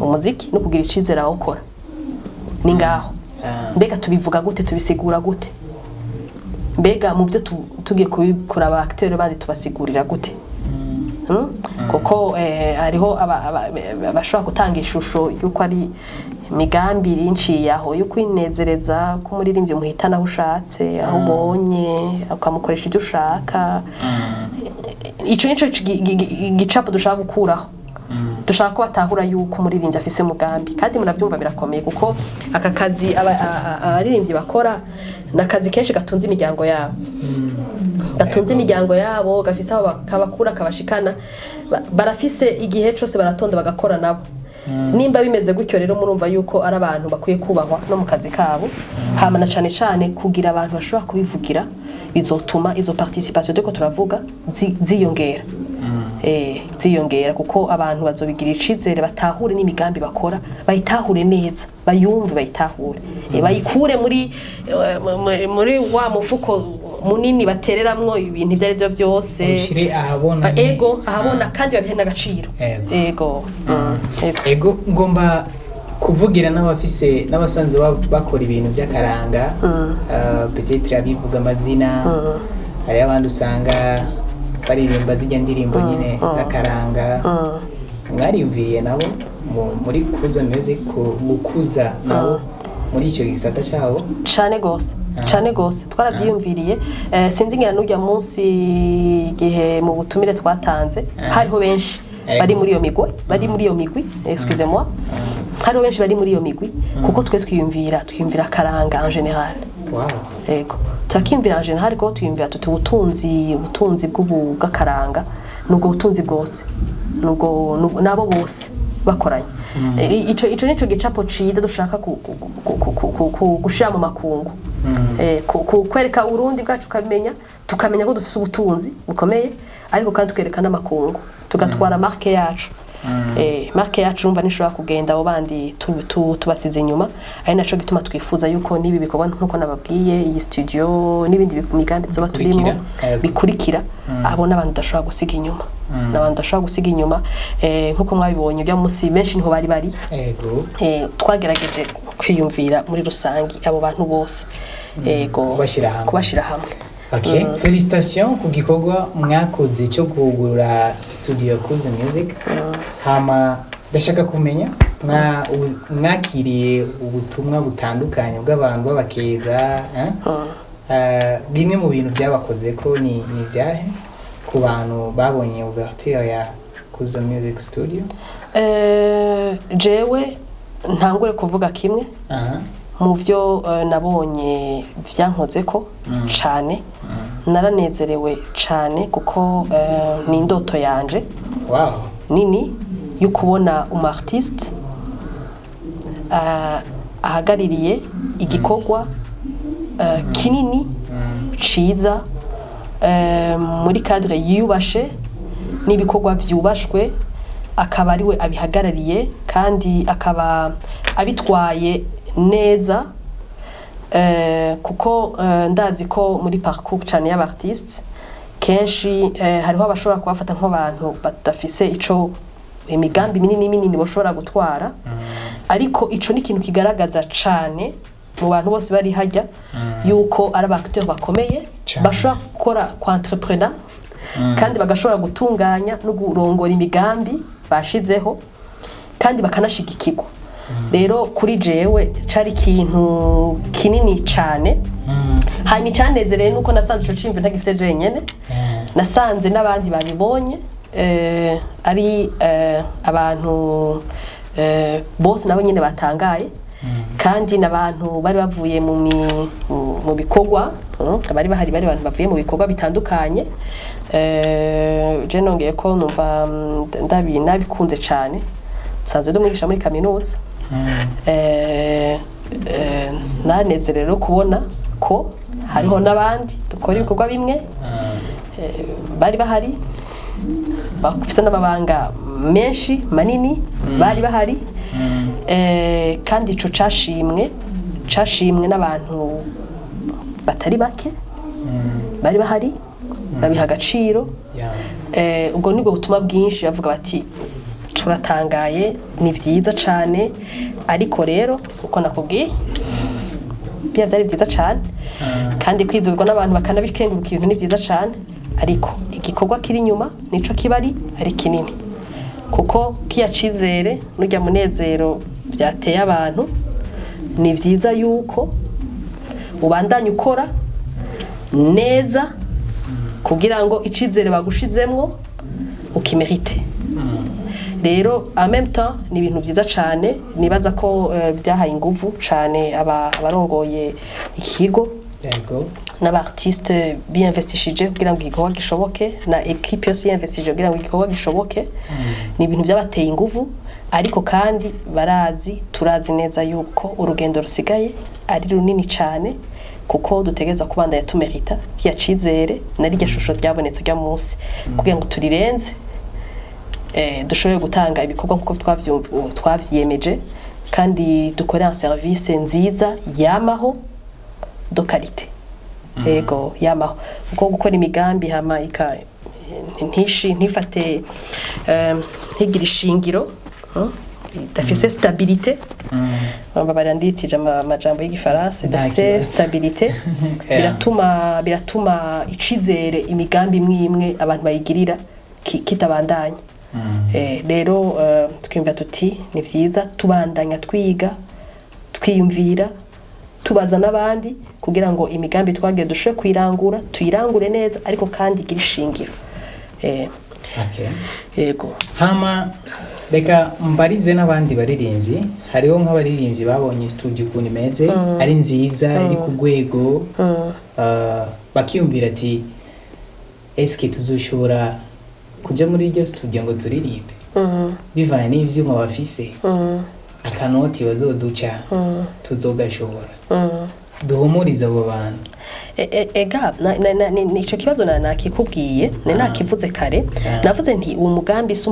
S2: umuziki no kugira icizere awukora. Ni ngaho. Mbega tubivuga gute? Tubisigura gute? Mbega mu byo tugiye kubikora, aba acteur bandi tubasigurira gute? Kuko hariho abashobora gutanga ishusho y'uko ari imigambi irinciye aho yo kwinezereza, ko umuririmbyi muhitana aho ushatse, aho ubonye ukamukoresha ibyo ushaka. Ico nico gicapo dushaka gukuraho. Dushaka ko batahura yuko umuririmbyi afise umugambi, kandi murabyumva birakomeye, kuko aka kazi abaririmbyi bakora ni akazi kenshi gatunze imiryango yabo, gatunze imiryango yabo, gafise aho kabakura kabashikana. Barafise igihe cose baratonda bagakora nabo. Nimba bimeze gutyo rero, murumva yuko ari abantu bakwiye kubahwa no mu kazi kabo. Hama na cane cane kugira abantu bashobora kubivugira bizotuma izo participation turiko turavuga ziyongera. Ziyongera kuko abantu bazobigira icizere, batahure n'imigambi bakora, bayitahure neza, bayumve, bayitahure, bayikure muri wa mufuko munini batereramwo ibintu ibyo ari byo byose.
S1: Ubishire ahabona.
S2: Ego, ahabona, kandi babihe n'agaciro.
S1: Ego.
S2: Ego.
S1: Ego, ngomba kuvugira n'abafise n'abasanzwe bakora ibintu by'akaranga, peut-être abivuga amazina. Hariyo abandi usanga baririmba zijya ndirimbo nyine z'akaranga. Mwariyumviriye nabo muri Kuza Music gukuza nabo muri icyo gisata cyabo?
S2: Cane gose, cane gose, twaravyiyumviriye. Sinzi ngira n'urya munsi igihe mu butumire twatanze hariho benshi bari muri iyo migwi, bari muri iyo migwi, excusez-moi, hariho benshi bari muri iyo migwi, kuko twe twiyumvira akaranga en général. Ego, turakiyumvira en général, kuko twiyumvira tuti ubutunzi bw'ubu bw'akaranga nubwo butunzi bwose nubwo nabo bose bakoranye. Ico nico gicapo ciza dushaka gushira mu makungu. Kwereka Uburundi bwacu, ukamenya, tukamenya ko dufise ubutunzi bukomeye, ariko kandi tukereka n'amakungu, tugatwara marque yacu. Marque yacu urumva ntishobora kugenda abo bandi tubasize inyuma. Ari naco gituma twifuza yuko n'ibi bikorwa, nkuko nababwiye, iyi studio n'ibindi migambi tuzoba turimo
S1: Bikurikira. Yego.
S2: bikurikira, abo n'abantu tudashobora gusiga inyuma, n'abantu tudashobora gusiga inyuma. Nkuko mwabibonye urya munsi, benshi niho bari bari. Twagerageje kwiyumvira muri rusangi abo bantu bose, ego.
S1: Kubashyira hamwe.
S2: Kubashyira hamwe.
S1: Okay. Félicitations ku gikorwa mwakoze cyo kugurura studio Kuza Music. Hama ndashaka kumenya mwakiriye ubutumwa butandukanye bw'abantu b'abakeza, eh? Bimwe mu bintu byabakoze ko ni byahe ku bantu babonye ouverture ya Kuza Music Studio?
S2: Jewe ntangure kuvuga kimwe mu byo nabonye byankozeko cane. Naranezerewe cane kuko ni indoto yanje nini yo kubona umu artiste ahagaririye igikorwa kinini ciza, muri cadre yiyubashe n'ibikorwa vyubashwe, akaba ariwe abihagarariye kandi akaba abitwaye neza, kuko ndazi ko muri parcours cyane y'aba artiste kenshi hariho abashobora kubafata nk'abantu badafise ico imigambi minini minini bashobora gutwara, ariko ico ni ikintu kigaragaza cane mu bantu bose bari hajya yuko ari aba acteurs bakomeye bashobora gukora kwa entrepreneur kandi bagashobora gutunganya no kurongora imigambi bashizeho kandi bakanashigikirwa. Rero kuri jewe cari ikintu kinini cane. Hanyuma icyanezereye nuko nasanze ico ciyumviro ntagifise jenyene, nasanze n'abandi babibonye, ari abantu bose nabo nyene batangaye, kandi n'abantu bari bavuye mu bikorwa, bari bahari, bari abantu bavuye mu bikorwa bitandukanye. Je nongeye ko numva nabikunze cane. Nsanzwe ndi umwigisha muri kaminuza. Nanezerewe rero kubona ko hariho n'abandi dukora ibikorwa bimwe bari bahari, bafise n'amabanga menshi manini bari bahari. Kandi ico cashimwe n'abantu batari bake bari bahari, babiha agaciro. Ubwo nibwo butumwa bwinshi bavuga bati: "Turatangaye, ni vyiza cane." Ariko rero uko nakubwiye, bya byari byiza cane kandi kwizerwa n'abantu bakanabikenguruka, ibintu ni vyiza cane, ariko igikorwa kiri inyuma nico kiba ari kinini, kuko kiya cizere n'urya munezero byateye abantu, ni vyiza yuko ubandanya ukora neza kugira ngo icizere bagushizemwo ukimérite. Rero en même temps ni ibintu vyiza cane, nibaza ko byahaye inguvu cane abarongoye ikigo n'aba artiste biyinvestishije kugira ngo igikorwa gishoboke, na équipe yose yiyinvestishije kugira ngo igikorwa gishoboke. Ni ibintu byabateye inguvu, ariko kandi barazi, turazi neza yuko urugendo rusigaye ari runini cane, kuko dutegerezwa kubandanya tumérita kiya cizere na rirya shusho ryabonetse urya munsi kugira ngo turirenze. Dushobore gutanga ibikorwa nkuko twavyiyemeje, kandi dukore un service nziza yamaho, de qualité. Ego, yamaho, kuko gukora imigambi hama ika ntishi ntifate, ntigire ishingiro, idafise stabilité, bamba nditije amajambo y'igifaransa,
S1: Nta
S2: idafise
S1: kibazo.
S2: stabilité, biratuma icizere imigambi imwe imwe abantu bayigirira kitabandanya. Rero twiyumva tuti ni vyiza tubandanya twiga, twiyumvira, tubaza n'abandi kugira ngo imigambi twagiye dushobore kuyirangura, tuyirangure neza, ariko kandi igire ishingiro.
S1: Okay.
S2: Yego.
S1: Hama reka mbarize n'abandi baririmbyi. Hariho nk'abaririmbyi babonye studio ukuntu imeze, ari nziza, iri ku rwego, bakiyumvira ati: "Eske tuzoshobora kuja muri iryo studio ngo turirimbe bivanye n'ivyuma bafise? Akanoti bazoduca tuzogashobora?" Duhumurize abo bantu.
S2: Ega nico kibazo nakikubwiye, nakivuze kare. Navuze nti uwo mugambi si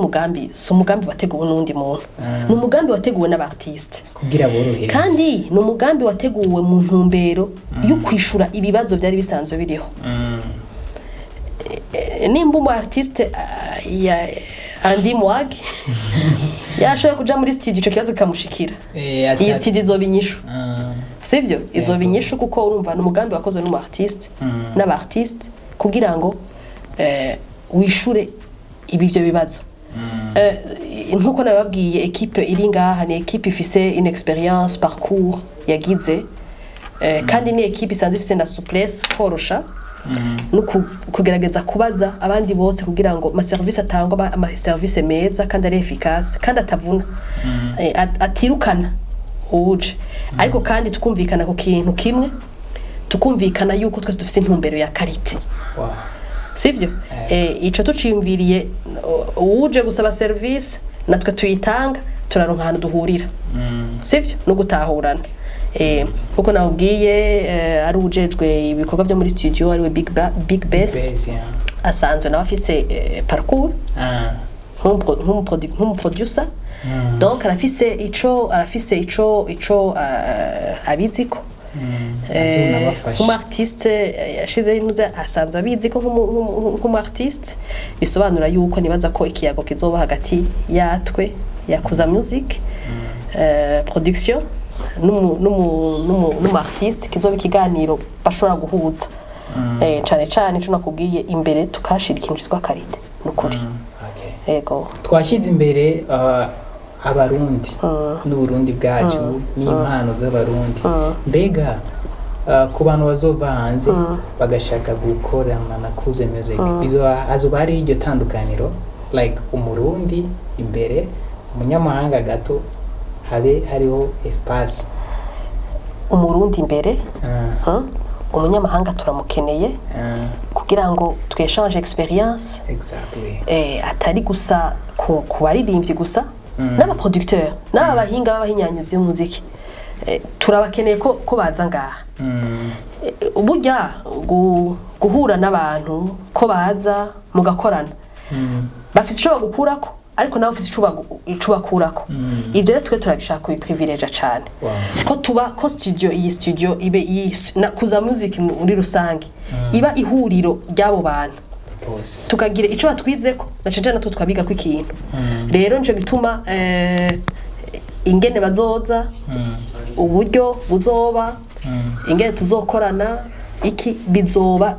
S2: umugambi wateguwe n'undi muntu, ni umugambi wateguwe n'aba artiste
S1: kugira borohereze.
S2: Kandi ni umugambi wateguwe mu ntumbero yo kwishura ibibazo byari bisanzwe biriho. Nimba umu artiste, ya Andy Mwag, yashoboye kuja muri studio, ico kibazo kikamushikira, iyi studio izoba inyishu. Sivyo? Izoba inyishu, kuko urumva ni umugambi wakozwe n'umu artiste n'aba artiste kugira ngo wishure ibi byo bibazo. Nkuko nababwiye, équipe iri ngaha ni équipe ifise une expérience, parcours yagize, kandi ni équipe isanzwe ifise na souplesse, korosha no kugerageza kubaza abandi bose kugira ngo ama service atangwa ama service meza kandi ari efficace kandi atavuna, atirukana uje. Ariko kandi tukumvikana ku kintu kimwe, tukumvikana yuko twese dufise intumbero ya qualité. Sivyo? Ico tuciyumviriye, uje gusaba service natwe tuyitanga, turaronka ahantu duhurira. Sivyo? No gutahurana. Nkuko nawubwiye, ari ujejwe ibikorwa byo muri studio, ariwe Big Bass,
S1: Bass, yeah.
S2: asanzwe nawe afise parcours nk'umuproducer. Donc arafise ico abiziko.
S1: Azonabafasha.
S2: Nk'umu artiste, yashizeho impuzu, asanzwe abizi ko nk'umu artiste, bisobanura yuko nibaza ko ikiyago kizoba hagati yatwe ya Kuza Music Production n'umu artiste, kizoba ikiganiro bashobora guhuza. Cane cane ico nakubwiye imbere, tukashira ikintu cyitwa qualité, nukuri.
S1: Okay.
S2: Yego.
S1: Twashyize imbere abarundi n'uburundi bwacu n'impano z'abarundi. Mbega ku bantu bazova hanze bagashaka gukorana na Kuze Music, hazoba hariho iryo tandukaniro, like umurundi imbere, umunyamahanga gato, habe hariho espace?
S2: Umurundi imbere, umunyamahanga turamukeneye kugira ngo twéchange expérience. Atari gusa ku baririmbyi gusa, n'abaproducteur, n'aba bahinga b'abahinyanyuzi b'umuziki, turabakeneye ko baza ngaha. Burya guhura n'abantu, ko baza mugakorana, bafise ico bagukurako, ariko nawe ufise ico bakurako. Ivyo rero twe turabishaka kubiprivileja cane, ko tuba ko studio, iyi studio ibe iyi na Kuza Music muri rusange iba ihuriro ry'abo bantu,
S1: Bose.
S2: tukagira ico batwizeko, na cane natwe twabigako ikintu. Rero nico gituma ingene bazoza, uburyo buzoba, ingene tuzokorana, iki bizoba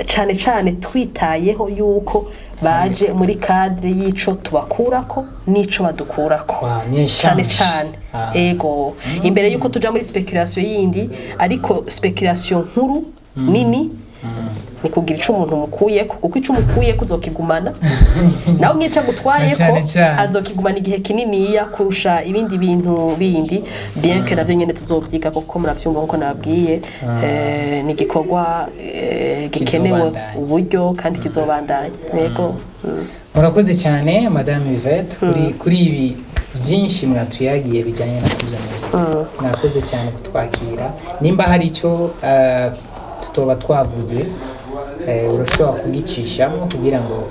S2: cane cane twitayeho yuko baje muri cadre y'ico tubakurako n'ico badukurako.
S1: Wow, ni
S2: Cane
S1: échange.
S2: cane. Ego, imbere yuko tuja muri spéculation yindi, ariko spéculation nkuru nini ni kugira ico umuntu mukuyeko, kuko ico umukuyeko uzokigumana nawe, mwica gutwayeko
S1: Cane cane.
S2: azokigumana igihe kininiya kurusha ibindi bintu bindi, bien que navyo nyene tuzovyiga, kuko muravyumva nkuko nababwiye, ni igikorwa gikenewe
S1: Kizobandanya.
S2: uburyo kandi kizobandanya. Yego.
S1: Murakoze cyane, Madame Yvette, kuri ibi byinshi mwatuyagiye bijyanye na Kuza Music. Mwakoze cyane kutwakira. Nimba hari icyo tutoba twavuze, urashobora kugicishamo kugira ngo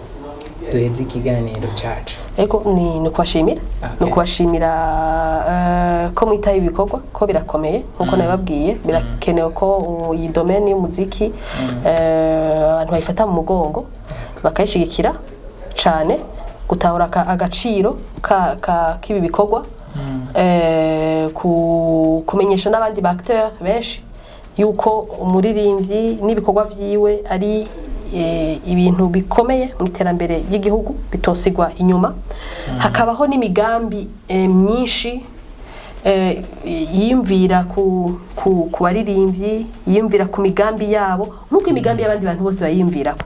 S1: Duheze ikiganiro cacu.
S2: Ego, ni ukubashimira. Ni ukubashimira ko mwitaho ibikorwa, ko birakomeye nkuko nabibabwiye. Birakenewe ko iyi domaine y'umuziki abantu bayifata mu mugongo, bakayishigikira cane, gutahura agaciro k'ibi bikorwa, kumenyesha n'abandi ba acteur benshi yuko umuririmbyi n'ibikorwa vyiwe ari ibintu bikomeye mu iterambere ry'igihugu, bitosigwa inyuma. Hakabaho n'imigambi myinshi yiyumvira ku baririmbyi, yiyumvira ku migambi yabo nk'uko imigambi y'abandi bantu bose bayiyumvirako.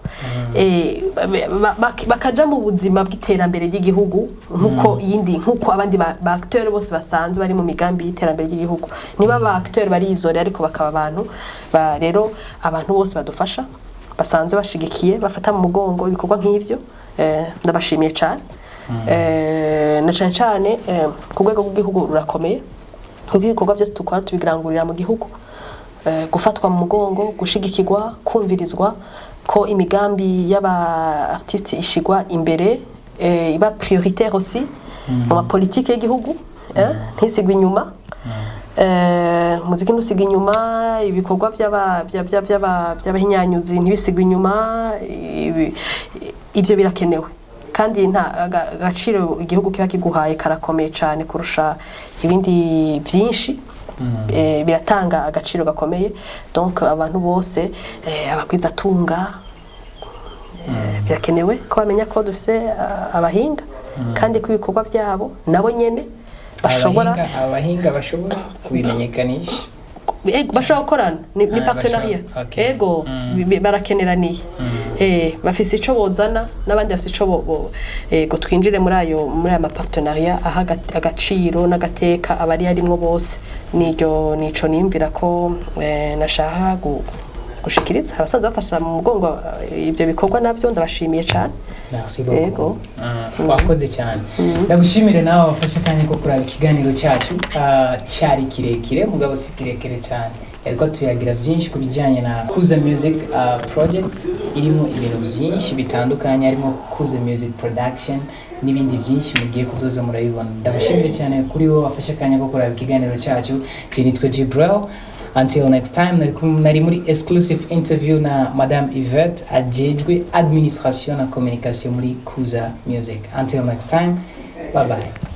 S2: Bakaja mu buzima bw'iterambere ry'igihugu nk'uko iyindi, nk'uko abandi ba acteur bose basanzwe bari mu migambi y'iterambere ry'igihugu. Niba ba acteur barizore, ariko bakaba abantu rero abantu bose badufasha, basanzwe bashigikiye, bafata mu mugongo ibikorwa nk'ivyo, ndabashimiye cyane. Na cyane cyane ku rwego rw'igihugu rurakomeye, kuko ibikorwa byose dukora tubirangurira mu gihugu. Gufatwa mu mugongo, gushigikirwa, kumvirizwa, ko imigambi y'aba artiste ishigwa imbere, iba prioritaire aussi mu mapolitike y'igihugu, ntisigwe inyuma. Muziki ntusiga inyuma, ibikorwa by'abahinyanyuzi ntibisigwe inyuma. Ibyo birakenewe, kandi nta agaciro igihugu kiba kiguhaye karakomeye cyane kurusha ibindi byinshi. Biratanga agaciro gakomeye. Donc abantu bose, abagwizatunga, birakenewe ko bamenya ko dufise abahinga, kandi ko ibikorwa byabo nabo nyene bashobora
S1: Abahinga bashobora kubimenyekanisha.
S2: Ego, bashobora gukorana, ni
S1: Ah,
S2: partenariat.
S1: Okay.
S2: Ego, barakeneraniye. Bafise ico bozana n'abandi bafise ico ego, twinjire muri ayo ma partenariat aha agaciro n'agateka abari harimwo bose. Niryo nico niyumvira ko nashaka gushikiriza abasanzwe bafasha mu mugongo ibyo bikorwa, nabyo ndabashimiye cane.
S1: Merci beaucoup.
S2: Yego.
S1: Wakoze cyane. Ndagushimire nawe wafashe akanya ko kuraba ikiganiro cyacu. Cyari kirekire, mugabo si kirekire cyane, ariko tuyagira byinshi ku bijyanye na Kuza Music Project, irimo ibintu byinshi bitandukanye, harimo Kuza Music Production n'ibindi byinshi mugiye kuzoza murabibona. Ndagushimire cyane kuri wowe wafashe akanya ko kuraba ikiganiro cyacu. Je nitwa Jibril. Until next time, nari muri exclusive interview na Madame Yvette, ajejwe administration na communication muri Kuza Music. Until next time, bye bye.